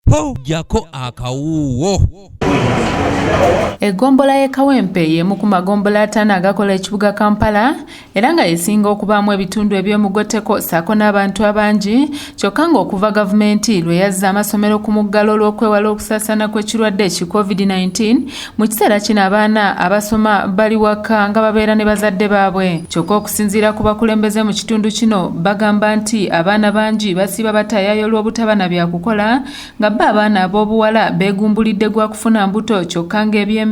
Ho, jjako akawuuwo. Eggombolola y'e Kawempe y'emu ku magombolola 5 agakola ekibuga Kampala era nga y'esinga okubaamu ebitundu eby'omugotteko ssaako n'abantu abangi, kyokka ng'okuva gavumenti lwe yazza amasomero ku muggalo olw'okwewala okusaasaana kw'ekirwadde ki COVID-19, mu kiseera kino abaana abasoma bali waka nga babeera ne bazadde baabwe. Kyokka okusinziira ku bakulembeze mu kitundu kino, bagamba nti abaana bangi basiiba bataayaaya olw'obutaba na byakukola, nga bo abaana ab'obuwala beegumbulidde gwa kufuna mbuto, kyokka ng'ebyembi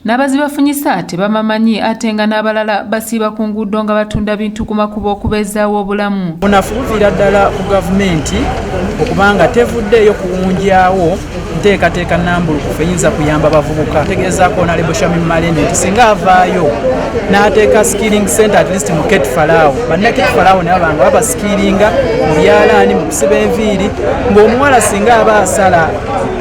n'abazibafunyisa tebabamanyi, ate nga n'abalala basiiba ku nguudo nga batunda bintu ku makubo okubeezaawo obulamu. Bunafu buviira ddala ku gavumenti okubanga tevuddeeyo kuwunjaawo nteekateeka nnambulukufu eyinza kuyamba bavubuka. Tegeezaako Honorable Shamim Malende nti singa avaayo n'ateeka skilling center at least mu Keti Falaawo, banna Keti Falaawo naye banga babaskillinga mu byalaani, mu kusiba enviiri, ng'omuwala singa aba asala,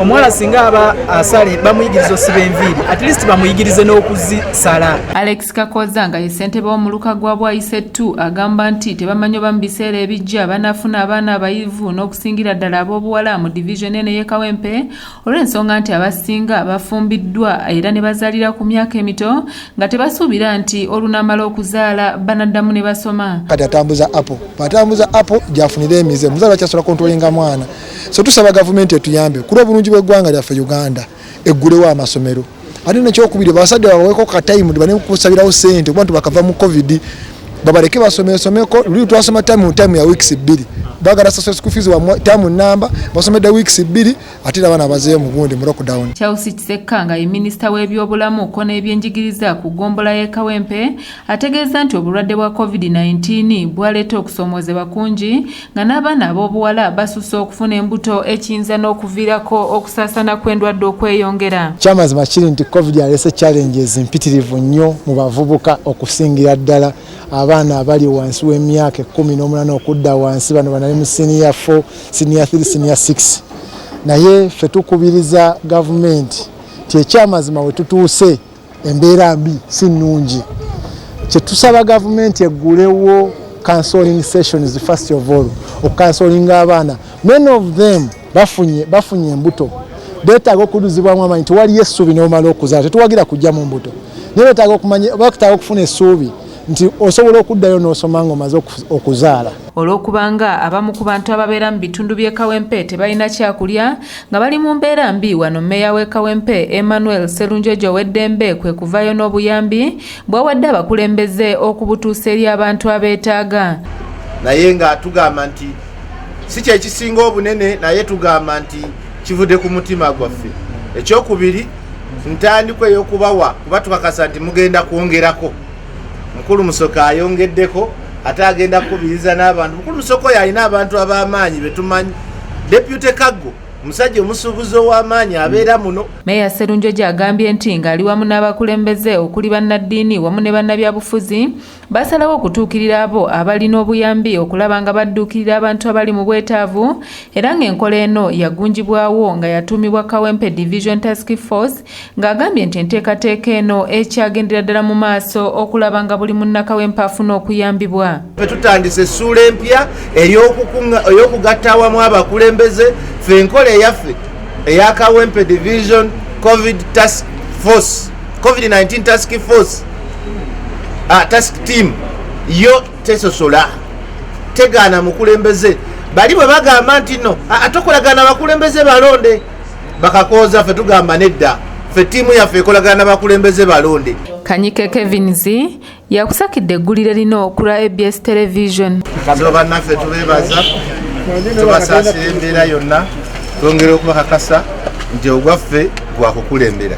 omuwala singa aba asale bamuyigiriza osiba enviiri, at least bamuyigirize n'okuzisala. Alex Kakoza nga ye ssentebe w'omuluka gwa Bwaise 2 agamba nti tebamanyi oba mu biseera ebijja banaafuna abaana abayivu n'okusingira ddala ab'obuwala mu divizoni eno ey'e Kawempe, olw'ensonga nti abasinga bafumbiddwa era ne bazaalira ku myaka emito nga tebasuubira nti olunaamala okuzaala banaddamu ne basoma. Kati atambuza apple, bw'atambuza apple gyafunira emize, omuzaale akyasobola controllinga mwana. So tusaba gavumenti etuyambe kuli obulungi bw'eggwanga lyaffe Uganda, eggulewo amasomero. Ate nekyokubiri, abasajja babaweeko ka time baleme kusabirawo sente, kuba nti bakava mu COVID, babaleke basomesomeko. Luli twasoma time ya weeks 2, bagala sasula school fees wa term namba, basomedde weeks 2, ate era abaana bazeeyo mu gundi, mu lockdown. Charles Kisekka nga ye minisita w'ebyobulamu ko n'ebyenjigiriza ku ggombolola y'e Kawempe ategeeza nti obulwadde bwa COVID-19 bwaleeta okusoomoozebwa kungi, nga n'abaana ab'obuwala basusse okufuna embuto, ekiyinza n'okuviirako okusaasaana kw'endwadde okweyongera. Kyamazima kiri nti COVID aleese challenges mpitirivu nnyo mu bavubuka, okusingira ddala abaana abali wansi w'emyaka 18 okudda wansi, bano banali mu senior 4, senior 3, senior 6. Naye ffe tukubiriza gavumenti nti ekyamazima we tutuuse embeera mbi, si nnungi. Kyetusaba gavumenti eggulewo counseling sessions, first of all okucounselinga abaana. Many of them bafunye embuto, beetaaga okuduzibwamu amaanyi nti waliyo essuubi n'omala okuzaala. Tetuwagira kujja mu mbuto, naye beetaaga okumanya, beetaaga okufuna essuubi nti osobola okuddayo n'osoma ng'omaze okuzaala. Olw'okubanga abamu ku bantu ababeera mu bitundu by'e Kawempe tebalina kyakulya nga bali mu mbeera mbi, wano mmeeya w'e Kawempe Emmanuel Sserunjogi ow'eddembe kwe kuvaayo n'obuyambi bw'awadde abakulembeze okubutuusa eri abantu abeetaaga. Naye nga tugamba nti si kyekisinga obunene, naye tugamba nti kivudde ku mutima gwaffe. Ekyokubiri, ntandikwa ey'okubawa, kuba tukakasa nti mugenda kwongerako. Mukulu Musoke ayongeddeko, ate agenda kukubiriza n'abantu. Mukulu Musoke oyo alina abantu ab'amaanyi betumanyi, Deputy Kaggo, omusajja omusuubuzi ow'amaanyi abeera muno. Meeya Sserunjogi agambye nti ng'ali wamu n'abakulembeze okuli bannaddiini wamu ne bannabyabufuzi, basalawo okutuukirira abo abalina obuyambi okulaba nga badduukirira abantu abali mu bwetaavu, era ng'enkola eno yagunjibwawo nga yatuumibwa Kawempe Division Task Force, ng'agambye nti enteekateeka eno ekyagendera ddala mu maaso okulaba nga buli munnakawempe afuna okuyambibwa. Ffe tutandise essuula empya ey'okugatta awamu abakulembeze. Ffe enkola eyaffe eya Kawempe Division COVID Task Force, COVID-19 Task Force, task team, yo tesosola, tegaana mukulembeze. Bali bwe bagamba nti no tokolagana bakulembeze balonde bakakooza, ffe tugamba nedda, ffe ttiimu yaffe ekolagana bakulembeze balonde. Kanyike Kevins yakusakidde eggulire lino ku lwa ABS Television. So bannaffe, tubeebaza, tubasaasira embeera yonna, twongera okubakakasa nti ogwaffe gwakukulembera.